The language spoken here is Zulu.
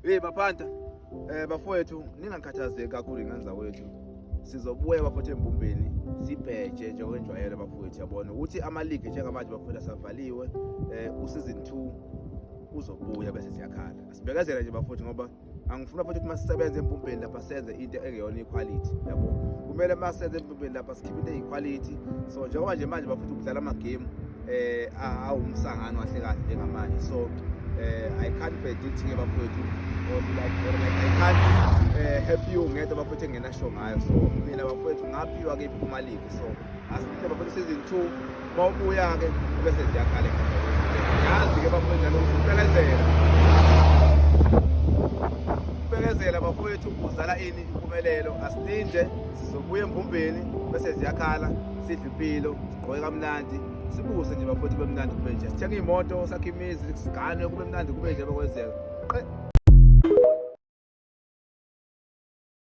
Hey baphanta, bafowethu, ningakhathazeki kakhulu, ingane zawethu. Sizobuya bafowethu embumbeni, sibheje njengokwenjwayelo bafowethu. Yabona ukuthi ama-league njengamanje bafowethu asavaliwe, u-season 2 uzobuya bese siyakhala. Sibekezele nje bafowethu, ngoba angifuna futhi ukuthi masisebenze embumbeni lapha senze into engeyona i-quality, yabo. Kumele masenze embumbeni lapha sikhiphe into eyi-quality. So njengoba nje manje bafowethu kudlala ama-game awumsangano kahle kahle njengamanje, so I can't predict ke bafowethu, or like I can't help you ngento bafowethu engenasho ngayo. So mina bafowethu ngaphiwa kephi kuma-league, so asilinde bafowethu, season 2 mawubuya-ke bese ziyakhala. Yazi-ke bafowethu njalo ukuthi ukubekezela, ukubekezela bafowethu kuzala ini? Impumelelo. Asilinde, sizobuya embumbeni bese ziyakhala, sidle impilo, sigqoke kamnandi, sibuse nje bafowethu, kube mnandi, kube nje sithenga iy'moto, sakhe imizi, sigane, kube mnandi, kube nje bekwenzeka. Qe.